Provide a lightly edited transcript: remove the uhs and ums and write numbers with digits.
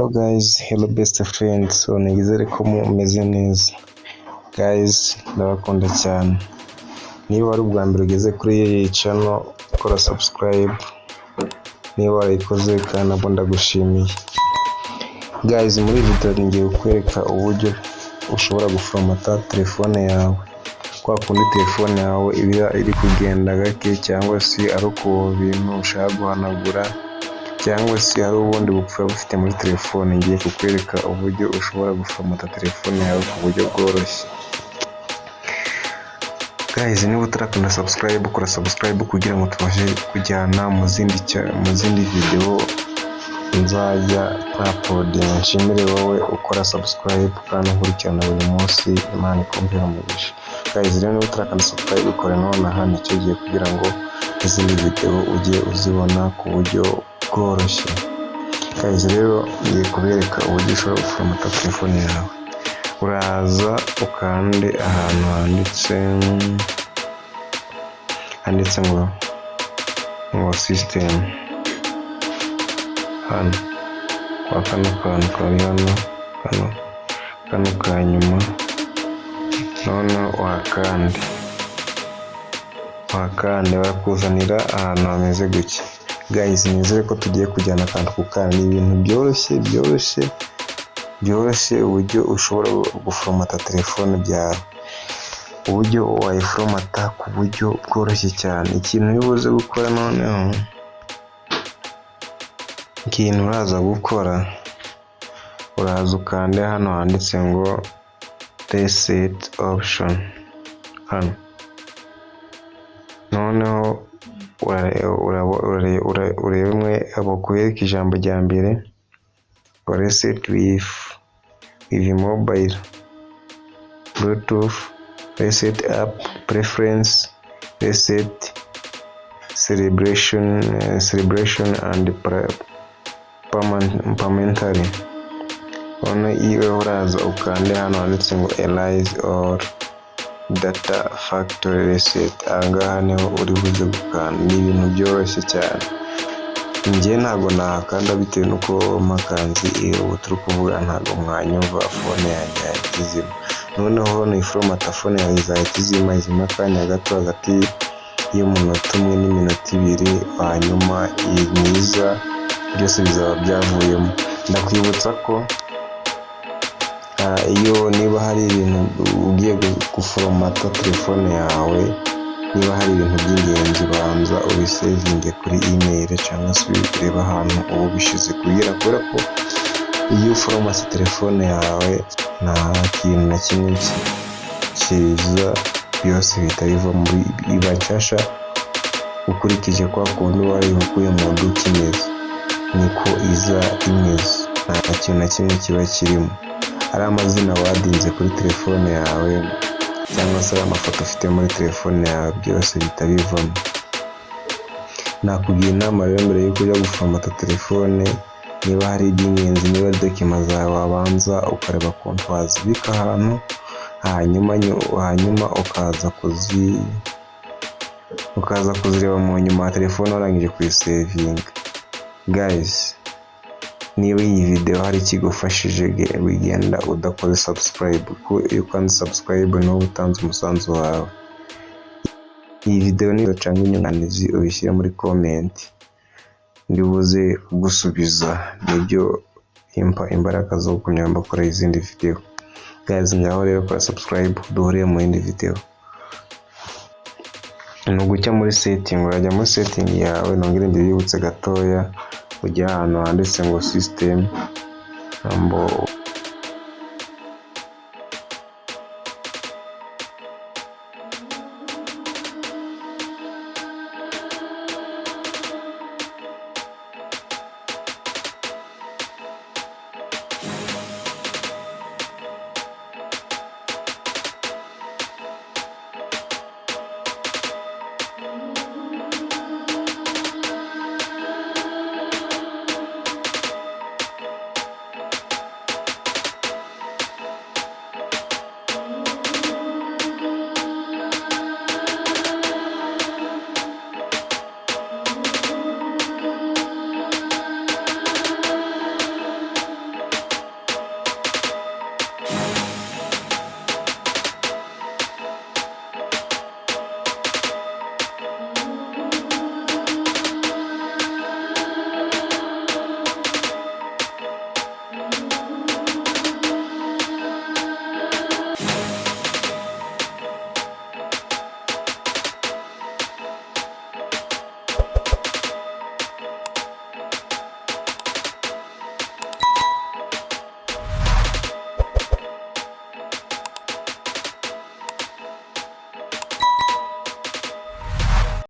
Hello guys, hello best friends, so nizere ko mumeze neza. Guys, ndabakunda cyane. Niba ari ubwa mbere ugeze kuri iyi channel, kora subscribe. Niba warayikoze kandi nabwo ndagushimiye. Guys, muri iyi video ngiye kukwereka uburyo ushobora guforomata telefone yawe. Kwa kundi telefone yawe iba iri kugenda gake, cyangwa se ari uku bintu ushaka guhanagura, cyangwa se hari ubundi bupfu bufite muri telefone. Ngiye kukwereka uburyo ushobora guforomata telefone yawe ku buryo bworoshye. Guys, niba utarakanda subscribe, kora subscribe kugira ngo tubashe kujyana mu zindi video nzajya uploadinga. Nshimire wowe ukora subscribe kandi unkurikirana buri munsi, Imana ikumpere umugisha. Guys, rero niba utarakanda subscribe, ikore nonaha, nicyo gihe kugira ngo izindi video ujye uzibona ku buryo bworoshye. Guys, rero ngiye kubereka uburyo ushobora guforomata telefone yawe. Uraza ukande ahantu handitse ngo system, hano kwa kano kantu kari hano, kano ka nyuma. Noneho uhakande, barakuzanira ahantu hameze gutya. Guys, nizere ko tugiye kujyana akantu ku kandi. Ni ibintu byoroshye, byoroshye, byoroshye, uburyo ushobora guforomata telefone byawe, uburyo wayiforomata ku buryo bworoshye cyane. Ikintu uri buze gukora noneho, ikintu uraza gukora, uraza ukande hano handitse ngo reset option hano. Noneho urebe bakwereka ijambo rya mbere ngo reset with mobile Bluetooth, reset app preference, reset celebration and permanently. Noneho iyo uraza ukande hano handitse ngo erase all data, factory reset. Ahangaha niho uri buze gukanda. Ni ibintu byoroshye cyane. Njye ntabwo nahakanda bitewe n'uko mpakanze ubu turi kuvuga ntabwo mwanyumva, phone yanjye yahita izima. Noneho niforomata, phone yawe izahita izima, izima akanya gato, hagati y'umunota 1 n'iminota 2, hanyuma iyi myiza byose bizaba byavuyemo. Ndakwibutsa ko iyo niba hari ibintu ugiye guforomata telefone yawe, niba hari ibintu by'ingenzi, banza ubisevinge kuri email cyangwa se urebe ahantu uba ubishyize, kubera ko iyo uforomase telefone yawe nta kintu na kimwe kiza, byose bihita biva muri iba nshyashya. Ukurikije kwa kundi wayikuye mu duka imeze, niko iza imeze, nta kintu na kimwe kiba kirimo. Ari amazina wadinze kuri telefone yawe cyangwa se ari amafoto ufite muri telefone yawe, byose bihita bivamo. Nakugira inama rero, mbere y'uko ujya guforomata telefone, niba hari iby'ingenzi, niba ari document zawe, wabanza ukareba ukuntu wazibika ahantu, hanyuma ukaza kuzireba mu nyuma ya telefone warangije kuyisevinga. Guys, niba iyi video hari ikigufashije, wigenda udakoze subscribe, kuko iyo ukanze subscribe niwo utanze umusanzu wawe. Iyi video niba cyangwa inyunganizi, ubishyire muri comment, ndibuze kugusubiza. Nibyo bimpa imbaraga zo kugumya mbakora izindi video. Guys, ngaho rero kora subscribe, duhuriye mu yindi video. Ni ugucya muri setting, urajya muri setting yawe. Nongere ndibibutse gatoya, ujya ahantu handitse ngo system,